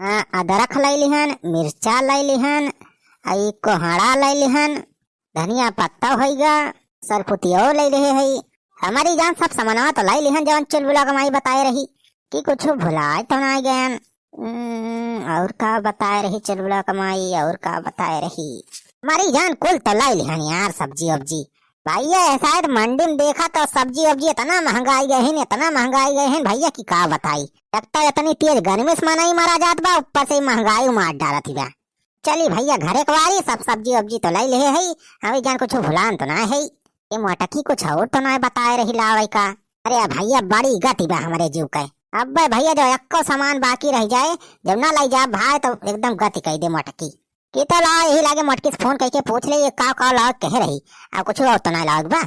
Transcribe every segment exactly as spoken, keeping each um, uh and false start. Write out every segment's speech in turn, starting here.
हाँ, अदरक लइ लिहन, मिर्चा लइ लिहन, आ ई कोहड़ा लइ लिहन, धनिया पत्ता होइगा, सरपुतियो लइ लिहे हई। हमरी जान सब समनवा तो लइ लिहन, जवन चुलबुला क माई बताए रही कि कुछ भुलाए तो नाहीं गयन। हम्म, और का बताए रही चुलबुला क माई, और का बताए रही? हमरी जान कुल तो लइ लिहन यार, सब्जी उब्जी। भइया, ए साइड मंडी में देखा तो सब्जी उब्जी इतना महंगाइ गए हैं, इतना महंगाइ गए हैं भइया कि का बताई। एक तो इतनी तेज गर्मी से मनई मरा जात बा, ऊपर से महंगाई मार डालत ही बा। चली भइया, घरे क बारी सब सब्जी उब्जी तो लइ लिहे हई, हमरी जान कुछ भुलान तो नाहीं हई। ए मोटकी, कुछ और तो नाहीं बताए रही लावइ का? अरे भइया, बड़ी गति बा हमरे जीव के। अब्बे भइया, जो एक्को सामान बाकी रहि जाए, जब ना लइ जा भाई, तो एकदम गति कइ दे मोटकी। की तो लावा, यही लागे मोटकी से फोन कइके पूछ ले, ये का का लावा कहे रही, आ कुछ और तो नाहीं लावा बा।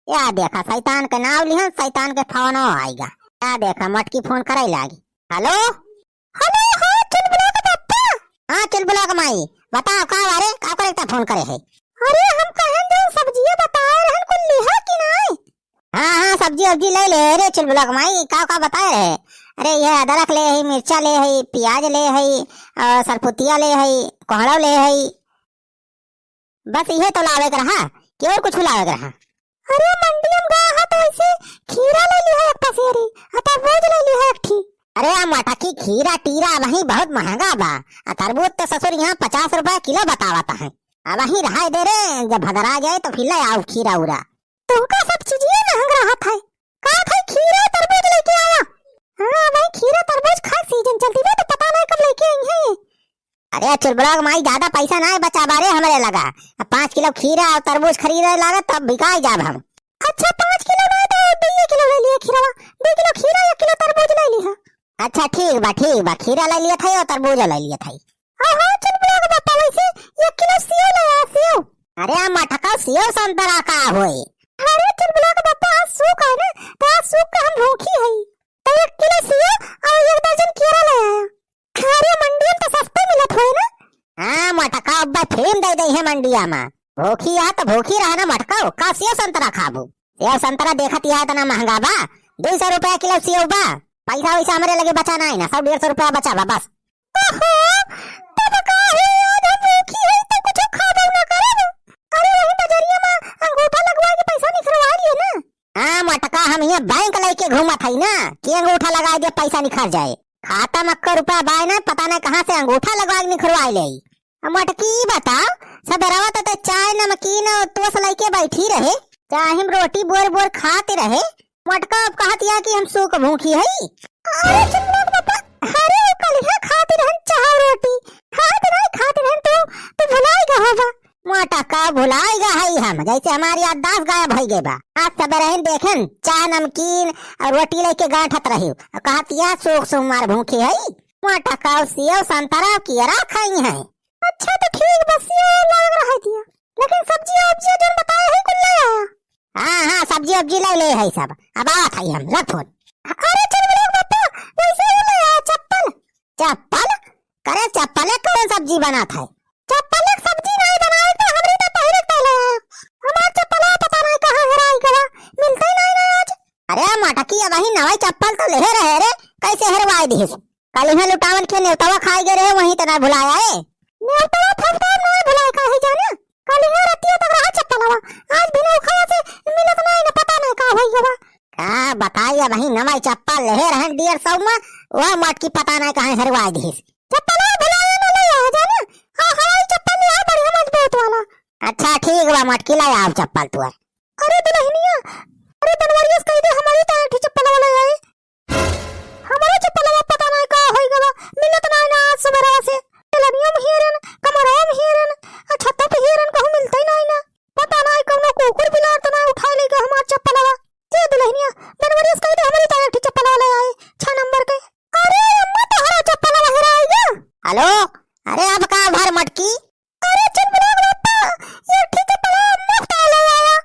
या देखा, सैतान के नाव लिहन, सैतान के फोनो आइगा। या देखा, मोटकी फोन करइ लागी। हेलो, हेलो, हाँ, चुलबुला क पप्पा। हाँ, चुलबुला क माई, बताओ, का बारे, का करे ता फोन करे है? अरे, हम कहन जो सब्जिया बताए रहन, कुल लिहा कि नाहीं? हाँ, हाँ, सब्जी उब्जी लइ ले रे चुलबुला क माई, का, का बताए रहे? अरे, ये अदरक ले हई, मिर्चा ले हई, पियाज ले हई, और सरपुतिया ले हई, कोहड़ा ले हई। बस इहे तो लावे के रहा कि और कुछ लावे के रहा? अरे मंडी हम गए हा तो ऐसे खीरा ले ली है एक पसेरी, आ तरबूज ले ली है एक ठी। अरे आ मोटकी, खीरा टीरा अबहीं बहुत महंगा बा, आ तरबूज तो ससुर यहाँ पचास रुपया किलो बतावत है। अबहीं रहाय दे रे, जब भदरा जाए तो फिर ले आउ खीरा उरा। तुमका सब चीजिए महंग रहत है, का था खीरा तरबूज लेके आवा। हाँ भाई, खीरा तरबूज खाए सीजन चलती बा तो पता नहीं कब लेके आई है। अरे चुलबुला क माई, ज्यादा पैसा नाहीं बचा बा रे हमरे लगा। अब पाँच किलो खीरा और तरबूज खरीदे लागे तब बिकाई जाब हम। अच्छा, पाँच किलो नाहीं तो दुइये किलो ले लिया खीरा, दुइ किलो खीरा, एक किलो तरबूज ले लिहा। अच्छा ठीक बा, ठीक बा, खीरा ले लिया था और तरबूज ले लिया था। हाँ, हाँ, चुलबुला क पप्पा, वैसे एक किलो सेव ले आ, सेव। अरे आ मोटका, सेव संतरा का होई? अरे चुलबुला क पप्पा, आज सूक है ना, तो आज सूक का हम भूखी हई, तो एक किलो सेव और एक दर्जन केरा ले आया। अरे मंडिया में तो सस्ते मिलत होए ना? हाँ मोटका, अब्बे फेम दे दे है मंडिया में। भूखी है तो भूखी रहे ना मोटका, का सेव संतरा खाबू? सेव संतरा देखत ही है इतना महंगा बा, दुइ सौ रुपया किलो सेव बा। पैसा वैसा हमरे लगे बचा नाहीं ना, सौ डेढ़ सौ रुपया बचा बा बस। ओहो, तब का है, आज हम भूखी है तो कुछ खाबो ना करब। अरे वही बजरिया में अंगूठा लगवा के पैसा निकलवा लिए ना। हाँ मोटका, हम यहाँ बैंक लेके घूमत हई ना कि अंगूठा लगाइ दे पैसा निखर जाए। खाता में अक्को रुपया बाय ना, पता नहीं कहाँ से अंगूठा लगवा के निखरवाइ ले। अब मोटकी ई बताओ, सबेरवा तो ते चाय नमकीन और टोस लेके बैठी रहे, चाहे हम रोटी बोर बोर खाते रहे। मोटका अब कहत या कि हम सूक भूखी हई। अरे चुलबुला क पप्पा, अरे वो कलिहा खाती रहन चाह रोटी, खात नहीं खाती रहन तू, तू भुलाई गा होबा। मोटका भुलाई गा हई हम, जैसे हमारी याददाश्त गायब भई गई बा। आज सबेरे ही देखन चाह नमकीन और रोटी लेके गांठत रही और कहत या सूक सुमार भूखी हई। मोटका सेव संतरा केरा खाई है। अच्छा तो ठीक बा, सेव लाग रहा दिया, लेकिन सब्जी उब्जी जोन बताए है कुल ले आया। हाँ, हाँ, सब्जी उब्जी ले ले है सब। अब आवत है हम, रख फोन। अरे चुलबुला क पप्पा, वैसे ही ले आ चप्पल। चप्पल? करे चप्पले कौन सब्जी बनात है? चप्पले क सब्जी नहीं बनाए तो हमरी तो पहिरे के ले आया। हमार चप्पलवा पता नहीं कहाँ हेराई गवा, मिलते ही नहीं ना आज। अरे मोटकी, अबहीं नवाई चप्पल तो लेहे रहे रे, कैसे हेरवाए दिहिस? कलिहा लुटावन के नेवतवा खाए गए रहे, वहीं तो ना भुलाया है। नेवतवा फवतवा ना भुलाए काहे जाने? कलिहा रतिया तक रहा चप्पलवा, आज भी ना उखाड़ा से मिलत ना, ना पता नहीं का होई गवा। का बताई, अबहीं नवाई चप्पल लेहे रहन डेढ़ सौ में, वह मोटकी पता नहीं कहाँ हेरवाए दिहिस। चप्पलवा भुलाए ना ले आया जाने, हाँ, हवाई चप्पल ले आ, बढ़िया मजबूत वाला। अच्छा ठीक बा मोटकी, ले आव चप्पल तू। अरे दुलहिनिया, अरे बनवरिया से कहि दे, हमरी तो एक ठी चप्पलवा ले आए। हमरो चप्पलवा पता नाहीं का होई गवा, मिलत नाहीं ना आज सुबेरवा से। पलनिया में हेरन, कमरवा में हेरन, आ छत्ता पे हेरन, कहूँ मिलते ही नाहीं ना। पता नाहीं कौनो कुकुर बिलार तो नाहीं उठाए लेगा हमार चप्पलवा। ए दुलहिनिया, बनवरिया से कहि दे हमरी तो एक ठी चप्पलवा ले आए, छह नंबर के। अरे अम्मा, तोहरा चप्पलवा हेराई गा। हेलो, अरे अब का भर मोटकी? अरे चुलबुला क पप्पा, एक ठी चप्पलवा अम्मा के ले आया।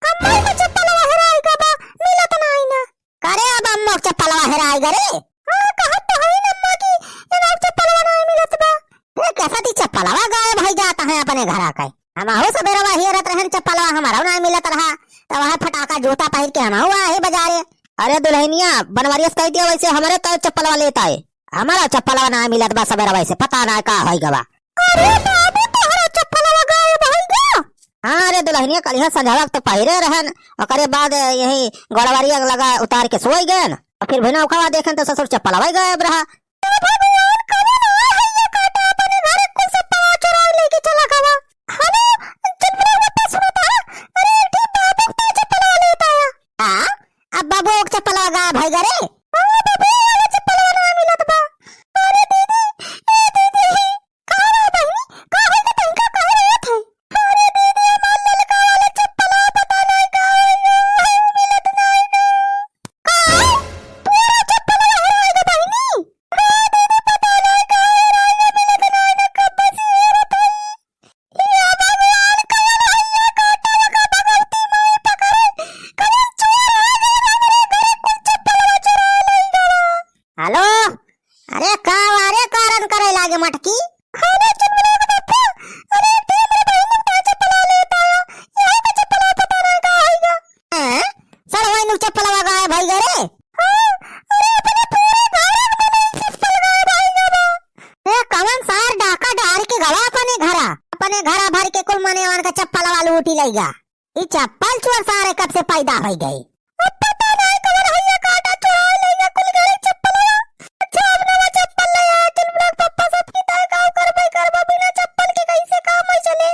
अम्मा के चप्पलवा हेराई गा बा, मिलत नाहीं ना। करे अब अम्मा के चप्पलवा हेराई गा रे? हाँ, कहत तो हई ना अम्मा की, एनार चप्पलवा नाहीं मिलत बा। ए, कैसा ती चप्पलवा गायब भई जात है अपने घरा के? हमहू सबेरवा हेरत रहन चप्पलवा, हमरो नाहीं मिलत रहा। त वह फटाका जूता पहिर के हमहू आए बजारे। अरे दुलहिनिया, बनवरिया से कहि दिया वैसे हमरे तो चप्पलवा लेत आए। हमारा चप्पलवा ना मिलत बा सबेरवा से, पता ना का होइ गवा। अरे बाबू, तोहरा चप्पलवा गायब होइ गवा? हाँ रे दुलहनिया, कलिहा संझवा तो पहिरे रहन, ओकरे बाद यही गोड़वारिया लगा उतार के सोई गएन। और फिर भिनौखवा देखेन तो ससुर चप्पलवा ही गायब रहा। ए भगवान, कवन है हैया काटा, अपने घरे कुल चप्पलवा चोराइ लेके चला गवा। हेलो, चुनमुनिया, पप्पा सुनत ह? अरे, एक ठे बाबू के चप्पलवा लेत आया। आ? अब बाबू के चप्पलवा गायब होइ गा रे? हाँ, बाबू वाला चप्पलवा ना मिलत बा। अरे दीदी, ए दीदी, का बा बहिनी? का होइ गा तनिका, काहे रोवत है? अरे दीदी, हमार ललका वाला चप्पलवा पता नहीं का होइ गा, मिलत नहीं गा। का? तोरा चप्पलवा हेराइ गा बहिनी? हाँ दीदी, पता नहीं का हेराइ गा, मिलत नहीं गा, कब से हेरत है। या भगवान, कवन हैया काटा, ओका भगवती माई पकड़े, कवन चोर आ गए हमरे घरे, कुल चप्पलवा चोरा लइ गवा। हेलो, अरे का वारे कारण करे लागे मटकी? हेलो, चुनमुनिया के पप्पा, अरे, एक ठे हमरे बहिन का चप्पलवा लेत आया, यही का चप्पलवा पता नहीं का हैया। हैं? सर, वही नु चप्पलवा गायब होइ गा रे? हाँ, अरे, अपने पूरे घर में नहीं चप्पल गायब होइ गा बा। ए, कवन सार डाका डार के गवा अपने घरा? अपने घरा भर के कुल मनेवान का चप्पलवा लूटी लइ गा। ई चप्पल चोर सारे कब से पैदा होइ गए? अब पता नहीं कवन हैया काटा चोराइ लइ गा कुल घरे चप्पलवा। अच्छा, अब नवा चप्पल ले आया, चुनमुनिया के पप्पा, सब की तरह गाँव करबे करबा, बिना चप्पल के कैसे काम होइ चले?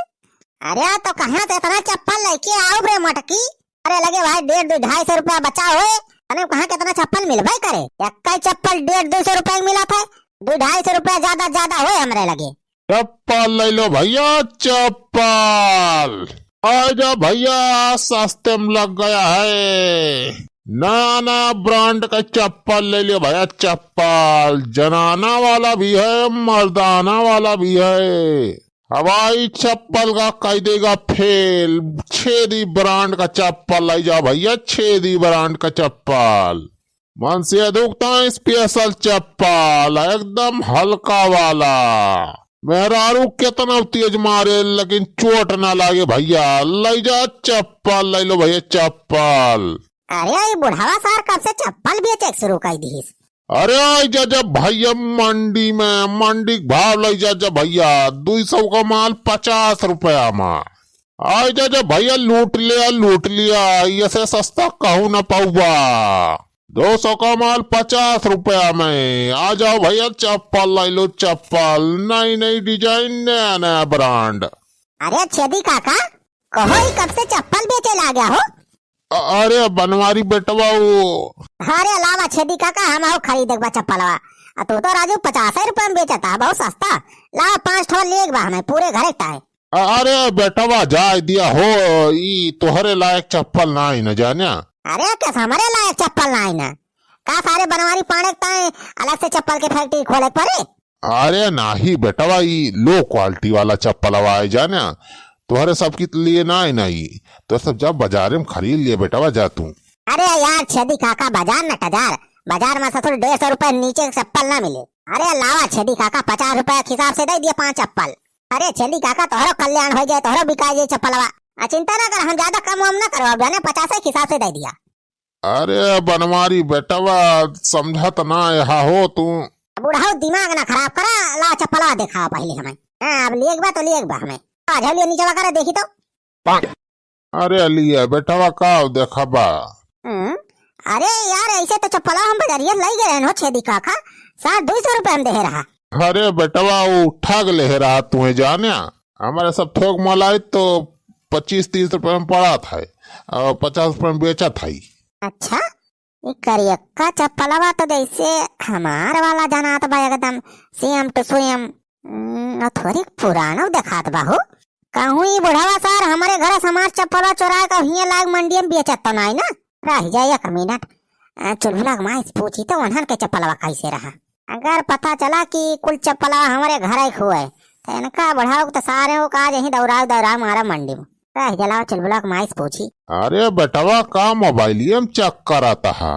अरे, तो कहाँ से इतना चप्पल लेके आउब रे मटकी? अरे लगे भाई, डेढ़ दो ढाई सौ रुपया बचा होए, अने कहाँ कितना चप्पल मिलबे करे? एक्का चप्पल डेढ़ दो सौ रुपया के मिलत है, दो ढाई सौ रुपया ज्यादा ज्यादा होए हमरे लगे। चप्पल लइ लो भैया, चप्पल। आइ जा भैया, सस्ते में लग गया है। नया नया brand का चप्पल लइ लो भैया, चप्पल। जनाना वाला भी है, मर्दाना वाला भी है। हवाई चप्पल का कइ देगा fail। छेदी brand का चप्पल लइ जा भैया, छेदी brand का चप्पल। मन से दुखता है special चप्पल, एकदम हल्का वाला। मेहरारू केतना तेज मारे, लेकिन चोट ना लागे भैया। लइ जा चप्पल, लइ लो भैया चप्पल। अरे, ई बुढ़ावा सार कब से चप्पल बेचे के शुरू कइ दिहिस? अरे, आइ जा, जा भैया मंडी में, मंडी के भाव लइ जा, जा भैया, दुई सौ का माल पचास रुपया में। आइ जा, जा भैया, लूट लिया, लूट लिया, ये से सस्ता कहूँ न पउबा। दो सौ का माल पचास रुपया में। आ जाओ भैया, चप्पल लइ लो, चप्पल, नई नई design, नया नया brand। अरे छेदी काका, कहो ई कब से चप्पल बेचे लाग्या हो? अ-, अरे बनवारी बेटवा, वो अरे लावा छेदी काका, हम आओ खरीदे के बा चप्पलवा। आ तू तो राजू पचास रुपया में बेचता, बहुत सस्ता। लावा पाँच ठो लेग बा हमें, पूरे घरे टाए। अ-, अरे बेटवा, जाए दिया हो, ई तोहरे लायक चप्पल नाई न जाने। अरे कस हमरे लायक चप्पल नाई न? का सारे बनवारी पाड़े के ताए अलग से चप्पल के factory खोले के पड़े? अरे नाही बेटवा, ई low quality वाला चप्पलवा है जाने, तोहरे सब के लिए नाई न ई, तो सब जब बाजारे में खरीद लिए बेटवा, जा तू। अरे यार छेदी काका, बाजार न टजार, बाजार में ससुर डेढ़ सौ रुपए नीचे के चप्पल ना मिले। अरे लावा छेदी काका, पचास रुपए के हिसाब से दे दिए पांच चप्पल। अरे छेदी काका, तोहरो कल्याण होइ जाए, तोहरो बिकाए जाए चप्पलवा। आ चिंता ना कर, हम ज्यादा कम वम ना करवाब, जाने पचास के हिसाब से दे दिया। अरे बनवारी बेटवा, समझत ना यहाँ हो तू। बुढ़ऊ दिमाग ना खराब करा, ला चप्पलवा देखावा पहले हमें। हाँ, अब लिएक बा तो लिएक बा हमें। आ जाओ, लिया नीचवा करे, देखी तो। अरे लिया बेटवा, का देखबा? हम्म, अरे यार, ऐसे तो चप्पलवा हम बजरिया लइ गए रहन हो छेदी काका, सार दुई सौ रुपया में देहे रहा। अरे बेटवा, वो ठग लेहे रहा तुहे जाने, हमरे सब थोक मोल आई तो पच्चीस तीस रुपया में पड़त है और पचास रुपया में बेचत है। अच्छा, ई करियक्का चप्पलवा तो जैसे हमार वाला जनात बा एकदम same to same। हम्म, और थोड़ी पुरानो देखात बा हो। कहूँ ई बुढ़वा सार हमरे घर से हमार चप्पलवा चोराए के हियाँ लाग मंडिया में बेचत तो नाई ना? रह जाए एक मिनट। अ, चुलबुला के माई से पूछी तो उन्हन के चप्पलवा कैसे रहा। अगर पता चला कि कुल चप्पलवा हमरे घर के हुए, तो इनका बुढ़ाऊ के तो सारे को आज यहीं दौड़ाओ दौड़ाओ मारा मंडी में। रह जलाओ चुलबुला के माई से पूछी। अरे बेटवा, का मोबाइलिए में check करत हा?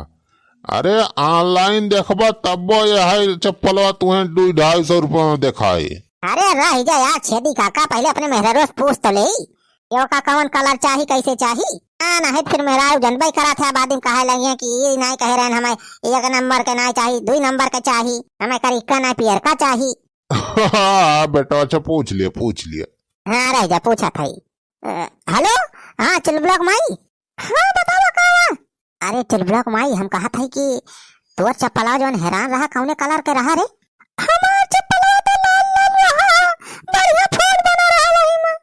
अरे online देखबा तब्बो यह चप्पलवा तुहे दू ढाई सौ रुपया में देखाई। अरे रह जा यार छेदी काका, पहले अपने मेहरारू से पूछ तो ले, यो का कवन colour चाही, कैसे चाही? हाँ, नहीं फिर मेहरारू जनबे करत है, बाद में कहे लगिहैं कि ई नाहीं कहे रहन, हमें एक नंबर के नाहीं चाही, दुई नंबर के चाही, हमें करिका नाहीं पियरका चाही। हाँ, बेटा, अच्छा पूछ लिया, पूछ लिया। हाँ, रह जा, पूछत हई। अ, हेलो, हाँ, चुलबुला क माई। हाँ, बतावा का बा? अरे चुलबुला क माई, हम कहत हई कि तोर चप्पलवा जौन हेरान रहा, कौने कलर के रहा रे? हमार चप्पलवा तो लाल लाल रहा, बढ़िया फोड़ बना रहा वही में।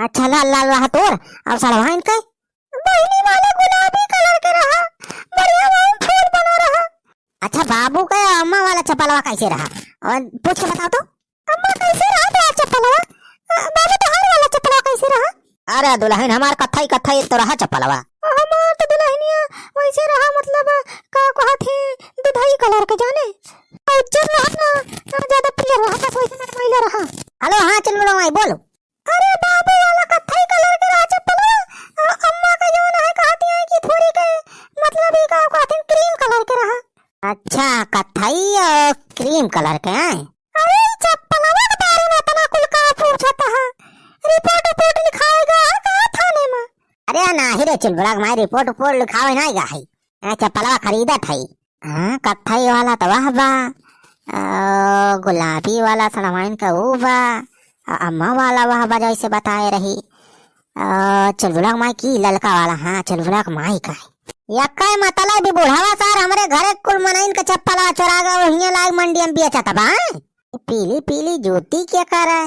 अच्छा, लाल लाल रहा तोर, और सड़वाइन के? बहिनी वाला गुलाबी कलर के रहा, बढ़िया वही में फोड़ बना रहा। अच्छा, बाबू के अम्मा वाला चप्पलवा कैसे रहा? और पूछ के बताओ तो। अम्मा, कैसे रहा तोहार चप्पलवा? अ, बाबू, तोहार वाला चप्पलवा कैसे रहा? अरे दुलहिन, हमार कत्थई कत्थई तो रहा चप्पलवा। हमार तो दुलहिनिया वैसे रहा, मतलब, का कहत है, दुधई कलर के जाने। उज्जर रहा ना, ना ज्यादा पीयर रहा, बस वैसे ना मैला रहा। हेलो, हाँ, चुलबुला माई, बोलो। अरे बाबू वाला कत्थई कलर के रहा चप्पलवा, अ, अम्मा का जौन है कहती है कि थोड़ी के, मतलब, ई का कहती है, क्रीम कलर के रहा। अच्छा, कत्थई और क्रीम कलर के हैं? अरे, ई चप्पलवा के बारे में इतना कुल का पूछत है? रिपोर्ट उपोर्ट लिखावे गा है का थाने में? अरे नाही रे चुलबुला क माई, रिपोर्ट उपोर्ट लिखावे नाही गा है। ए, चप्पलवा खरीदत है। हाँ, कत्थई वाला तो वह बा, अ, गुलाबी वाला सड़वाइन का ऊ बा, अ, अम्मा वाला वह बा जैसे बताए रही। अ, चुलबुला क माई की ललका वाला, हाँ, चुलबुला क माई का है। यक्का मतलब भी बुढ़ावा सार हमरे घरे कुल मनइन के चप्पलवा चोरा गए, वहिया लाग मंडी में बेचत बा। पीली पीली जूती के करे?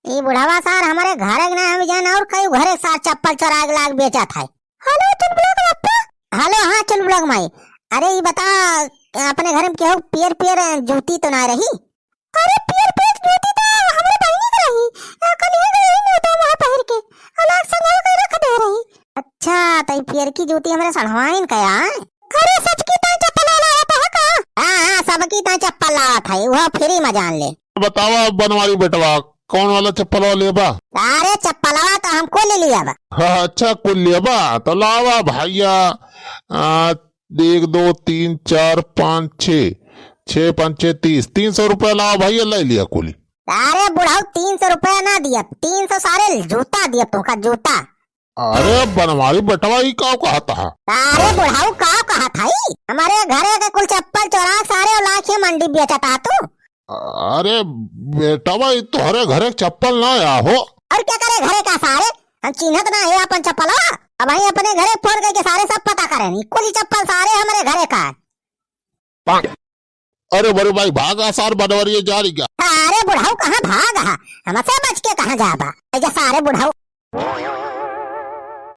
ई बुढ़ावा सार हमरे घरे के ना, हम जान और कई घरे सार चप्पल चोरा के लाग बेचत है। हेलो, चुलबुला क पप्पा। हेलो, हाँ, चुलबुला क माई। अरे, ई बता, अपने घर में केहू पियर पियर जूती तो ना रही? अरे, पियर पियर जूती तो हमरे बहिनी के रही। आ, कल ही गई रही तो वहाँ पहिर के। अलग संभाल के रख दे रही। अच्छा, तो ई पियर की जूती हमरे सड़वाइन का आए? अरे, सबकी ताई चप्पल लावत है का? हाँ, हाँ, सबकी ताई चप्पल लावत है, वह फ्री में जान ले। बतावा बनवारी बेटवा, कौन वाला चप्पलवा लेबा? अरे चप्पलवा तो हम कुल लिया बा। हाँ, अच्छा कुल लिया बा, तो लावा भैया। आ, एक, दो, तीन, चार, पाँच, छः, छः पंचे तीस, तीन सौ रुपया लावा भैया, ले लिया कुल। अरे बुढ़ऊ, तीन सौ रुपया ना दिया, तीन सौ सारे जूता दिया, तोका जूता। अरे बनवारी बेटवा, ई का कहत हा? अरे बुढ़ऊ, का कहत हई? हमरे घरे के कुल चप्पल चोरा के सारे लाखे मंडी बेचत हा तू। अरे बेटवा, ई तोहरे घरे के चप्पल ना आहो। और का करे घरे का सारे? हम चिन्हत ना है अपन चप्पलवा। अबहीं अपने घरे फोन करके सारे सब पता करेन। ई कुल चप्पल सारे हमरे घरे का है। अरे बड़े भाई, भागा सार बनवरिया जा रही क्या? अरे बुढ़ऊ, कहाँ भाग हा? हमसे बच के कहाँ जाबा? ऐजा सारे बुढ़ऊ।